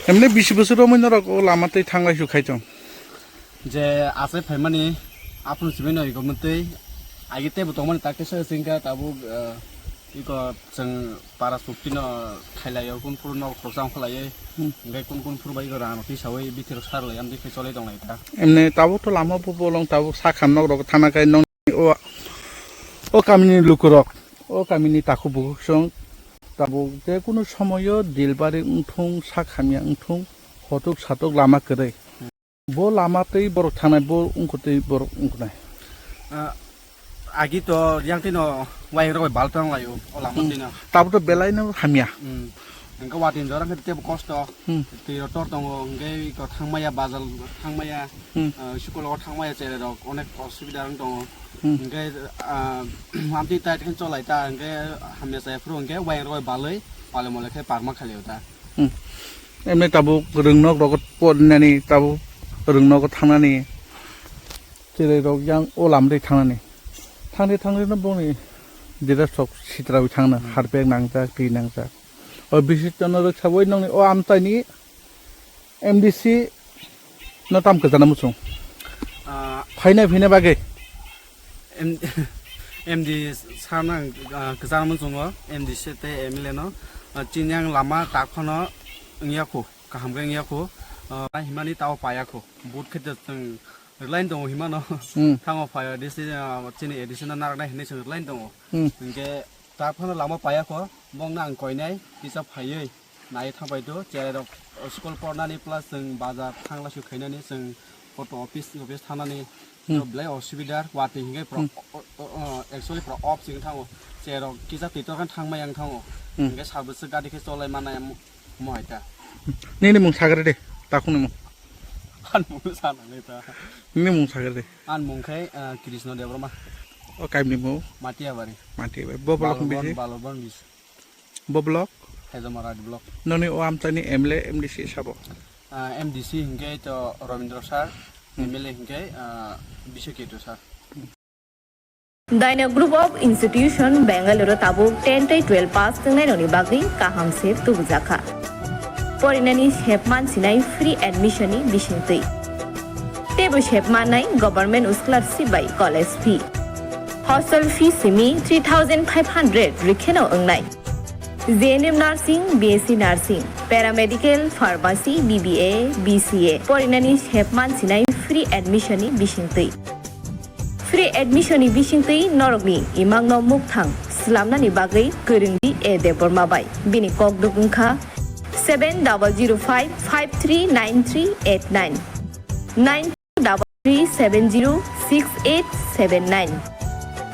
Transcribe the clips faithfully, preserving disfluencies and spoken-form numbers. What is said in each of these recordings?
Emne bisi bosor romwi norok o lama tei thanglai su khai tong. Je asai phaimani aphuru simi no ego mutwi agi tebo tongmani tak tesa singka tabuk, eh, iko chwng para chukti no khailai o kun phuru no khoroksa ongkha lai. Hmm. Hingke kun kun phuru bai iko rang rok tisawi bithi rok sar lai amtwi khe cholai tong lai ta. Emne tabuk to lama bo bolong tabuk sakha nok rok thana khai nong o, o kamini lukurok, o kamini takhuk bukhuk song tabuk je kunu somoyo dilbari wngthung, sak hamya wngthung, hotuk satuk lama kwrwi. Bo lama tei borok thangnai, bo wngkha tei borok wngkha nai. Ah, agi to yang tino wayang rok bai bal tang lai o, o lama Hmm. tino. Tabuk to belai no hamya. Hmm. Hingke watin jora hingke tebo kosto. Hmm. Twi rok tor tongo, hingke iko thangmaya, bazar thangmaya, Hmm. ah, school o thangmaya, cherai rok onek osubida wng tongo. Hmm. Hingke, ah, amtwi tai khe cholai ta, hingke hamya chaya phuru hingke wayang rok bai balwi, pale mole khe parma khali o ta. Hmm. Emne tabuk rwngnok rok pornani, tabuk rwngnok thangnani, cherai rok yang o lamri thangnani. Thangri thangri no bongni dress rok sitrawi thangna, Hmm. harpek nangjak, twi nangjak. O bishisto no rwksawi nongni o amchaini M D C no tam kwchana muchung. Ah. Phaina phina bagwi. M-, M D sana, ah, kwchana muchungo, M D C tei M L A no. Ah, chini ang lama tak phano wngya kho, kaham khe wngya kho. Ah, himani tao paya kho. Vote khe chwng rwlaini tongo himano. Hmm. Thango phai A D C, ah, chini A D C no narwknai hinwi chwng rwlaini tongo. Hmm. Hinkhe tak phano lama paya kho, bongno ang koinai kisa phaiwi nai thangpai to, cherai rok school pornani plus chwng bazar thangla su khainani chwng photo office, office thanani Hmm. to belai osubidar, watwi hinkhe pro-, Hmm. o-, o-, o-, actually pro off chwng thango, cherai rok kisa twitor khe thangmai ang thango, Hmm. hinkhe sabo se gari khe cholai manai mo hai ta. Nini mung sagre de, takhukni mung. Ani mung sana le ta. Nini mung sagre de. Ani mung khe, ah, Krishna Debbarma. O kaimni mung? Matiabari. Matiabari. Bo block ni bisi? Balurban, Balurban bisi. Bo block? Hezamara block. Noni o amchaini M L A, M D C sabo? Ah, M D C hinkhe to Rabindra sir, Hmm. M L A hinkhe, ah, Biswa Ketu sir. Daina Group of Institution Bangalore tabuk ten tei twelve pass tongnai rokni bagwi kaham se tubujakha. Porinani sep mansinai free admission ni bisingtwi. Teibo sep mannai government scholarship bai college fee. Hostel fee simi three thousand five hundred rwkheno wngnai. J N M Nursing, B S C Nursing, Paramedical, Pharmacy, B B A, B C A. Porinani sep mansinai free admission ni bisingtwi. Free admission ni bisingtwi norokni imangno mukthang slamnani bagwi kwrwngdi A Debbarma bai. Bini kokduk wngkha seven double zero five five three nine three eight nine, nine double three seven zero six eight seven nine.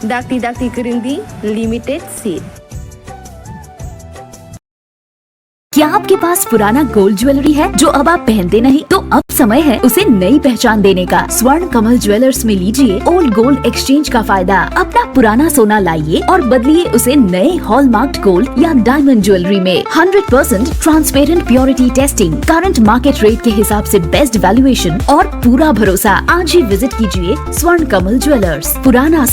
Dakti dakti kwrwngdi, limited seat. क्या आपके पास पुराना gold jewellery है जो अब आप पहनते नहीं? तो अब समय है उसे नई पहचान देने का। स्वर्ण कमल ज्वेलर्स में लीजिए ओल्ड गोल्ड एक्सचेंज का फायदा। अपना पुराना सोना लाइए और बदलिए उसे नए हॉलमार्क्ड गोल्ड या डायमंड ज्वेलरी में। Hundred percent transparent purity testing, current market rate के हिसाब से बेस्ट वैल्यूएशन और पूरा भरोसा। आज ही विजिट कीजिए स्वर्ण कमल ज्वेलर्स, पुराना